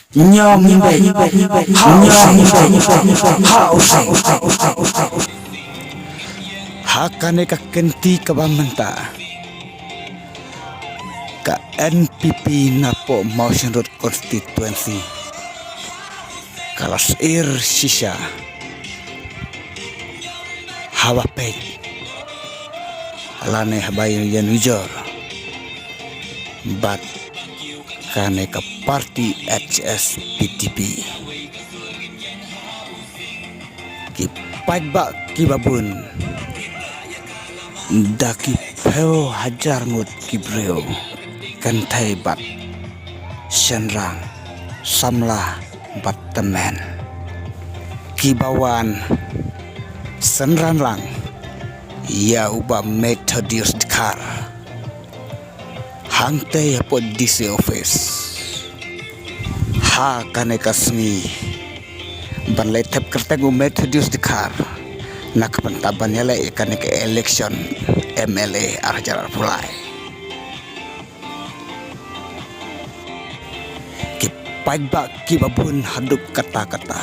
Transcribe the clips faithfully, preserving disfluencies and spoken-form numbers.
Ñiaw Minbeit, Ñiaw Minbeit, ha u seng. Ha kane ka kynti kaba mynta, ka N P P na poh Mawshynrut constituency ka la sheptieng shisha haba peit lane haba ïanujor bad kane ka party H S P D P. Ki paidbah kiba bun, da ki phew hajar ngut ki briew, kynthei bad shynrang, samla bad tymmen, kiba wan synran lang ïa u Bah Methodius Dkhar hangtei hapoh D C office ha kane ka sngi, ban leit thep kyrteng u Methodius Dkhar na ka bynta ban ïaleh ïa kane ka election M L A ar hajar arphew lai. Ki paidbah kiba bun haduh katta katta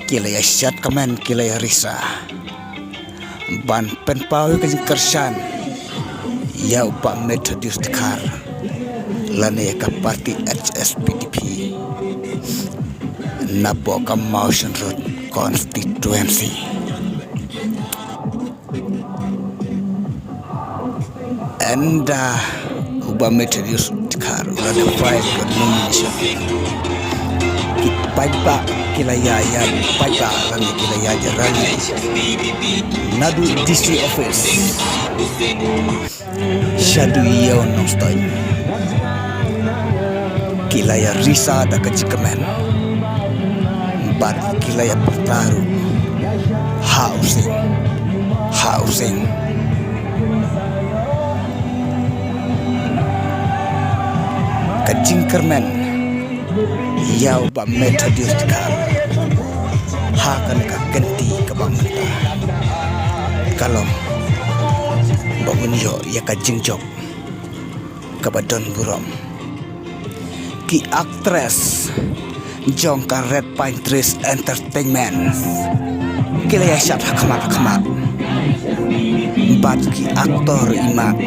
ki la ïa shad kmen, ki la ïa risa ban pynpaw ïa ka jingkyrshan ïa u Bah Methodius Dkhar lane ïa ka party H S P D P na poh ka Mawshynrut constituency. Ynda u Bah Methodius Dkhar u la dep file ka nomination, ki paidbah ki la ïa, ïa paidbah lane ki la ïa jrali naduh D C office shaduh ïew Nongstoiñ. Ki la ïa risa da ka jingkmen bad ki la ïa pyrta ruh, ha u seng, ha u seng. Ka jingkyrmen ïa u Bah Methodius Dkhar ha kane ka kynti kaba mynta ka long ba un ïoh ïa ka jingjop kaba don burom. Ki actress jong ka Red Pine Trees Entertainment ki la ïa shad ha khmat ha khmat. Bad ki actor i mat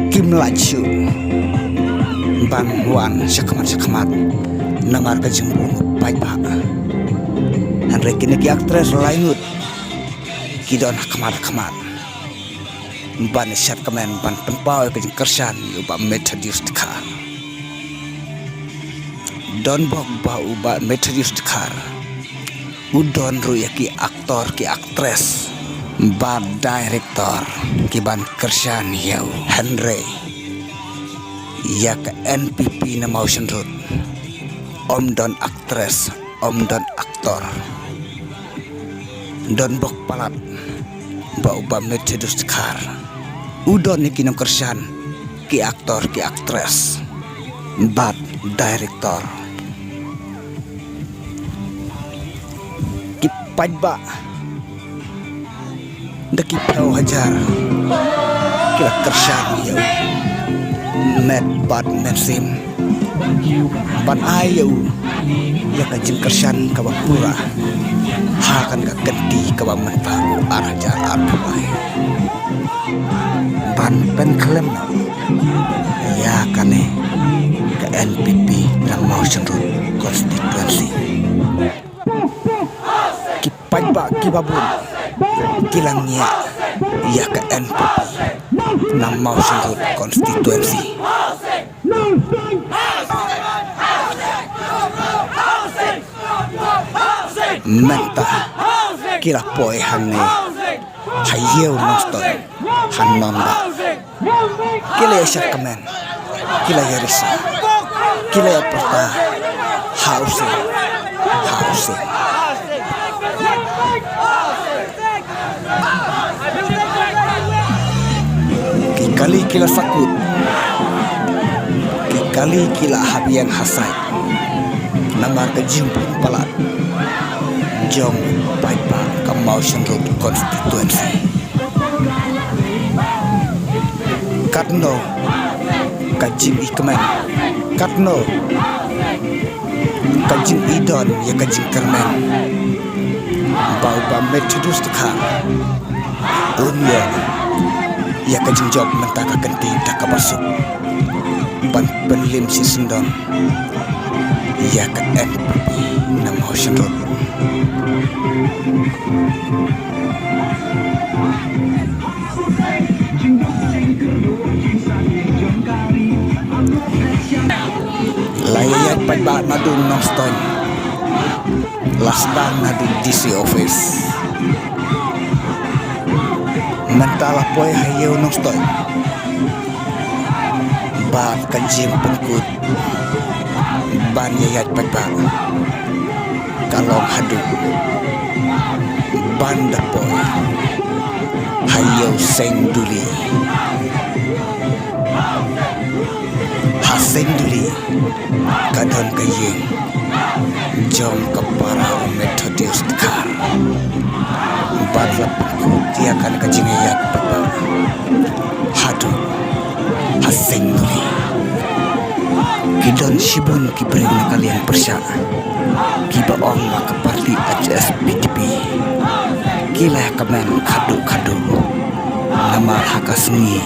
kim lah shuh ban wan sha khmat sha khmat namar ka jingbun u paidbah. Hynrei kine ki actress lai ngut ki don ha khmat ha khmat ban shad kmen ban pynpaw ïa ka jingkyrshan ïa u Bah Methodius Dkhar. Don bok ba u Bah Methodius Dkhar u don ruh ïa ki actor ki actress bad director ki ban kyrshan ïa u, hynrei ïa ka N P P na Mawshynrut ym don actress, ym don actor. Don bok palat ba u Bah Methodius Dkhar u don ïa ki nongkyrshan, ki actor ki actress bad director. Ki paidbah da ki phew hajar ki la kyrshan ïa u met bad mynsiem ban ai ïa u ïa ka jingkyrshan kaba pura ha kane ka kynti kaba mynta u ar hajar arphew lai ban pynkhlem ïa kane ka N P P na Mawshynrut constituency. Ki paidbah kiba bun ki la ngiah ïa ka N P P na Mawshynrut constituency. Mynta ki la poi hangne ha ïew Nongstoiñ, ha Nongbah. Ki la ïa shad kmen, ki la ïa risa, ki la ïa pyrta, ha u seng, ha u seng. Ki kali ki la sakut, ki kali ki la hap ïeng ha sait namar ka jingbun palat jong paidbah ka Mawshynrut constituency. Katno ka jingïakmen Katno ka jingïadon ïa ka jingkyrmen ba u Bah Methodius Dkhar un ïoh ïa ka jingjop mynta ka kynti da kaba suk ban pynliem shisyndon ïa ka N P P na Mawshynrut. La ïaid paidbah naduh Nongstoiñ, la sdang naduh D C office. Mynta la poi ha ïew Nongstoiñ. Bad ka jingpynkut ban ïaid paidbah ka long haduh ban da poi ha ïew Seng Duli. Ha Seng Duli ka don ka ïing jong ka para u Methodius Dkhar. Bad la pynkut ïa kane ka jingïaid paidbah haduh ha Seng Duli. Ki don shibun ki briew na ka liang pyrshah kiba ong ba ka party H S P D P ki la ïa kmen khadduh khadduh, namar ha ka sngi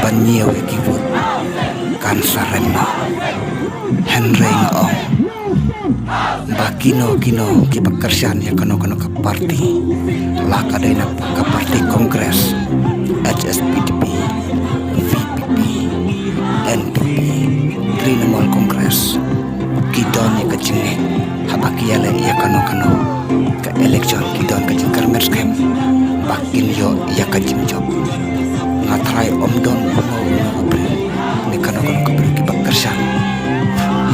ban ñiew ïa ki vote kan sa rem noh. Hynrei nga ong ba kino kino kiba kyrshan ïa kano kano ka party, la ka dei na ka party Congress, H S P D P, V P P, N P P, Trinamool Congress, ki don ïa ka jingngeit haba ki ïaleh ïa kano kano ka election, ki don ka jingkyrmen skhem ba kin ïoh ïa ka jingjop. Nga tharai ym don uno uno u briew ne kano kano ka briew kiba kyrshan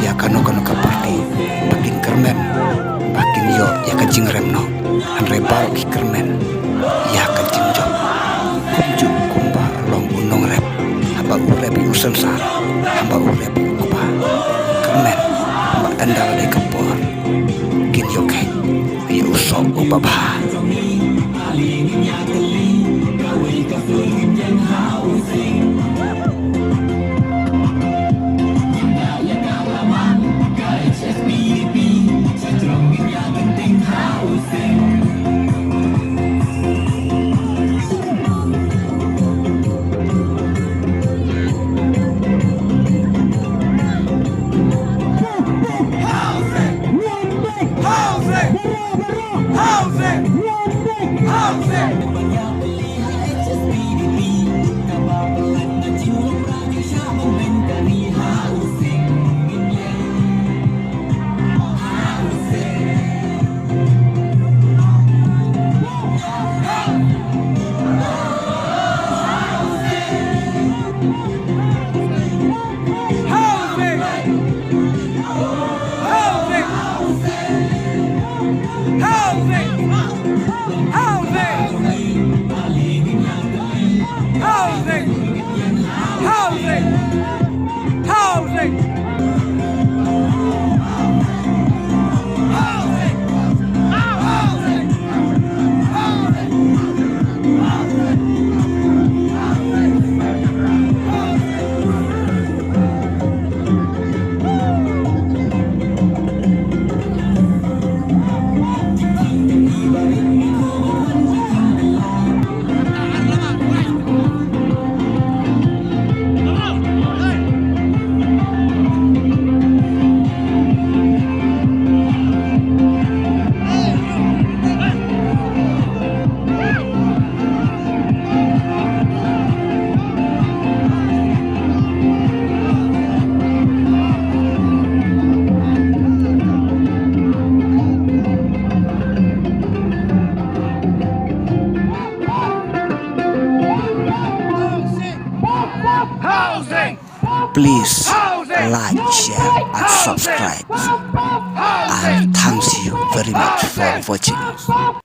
ïa kano kano ka party ba kin kyrmen ba kin ïoh ïa ka jingrem noh. Hynrei baroh ki kyrmen ïa ka jingjop. Kumjuh kumba long u nongrep haba u rep ïa u synsar, haba u rep ïa u kpa. Kyrmen ba ynda la dei ka por kin ïoh kheit ïa u soh uba bha. Housing! Please like, share and subscribe. And thanks you very much for watching.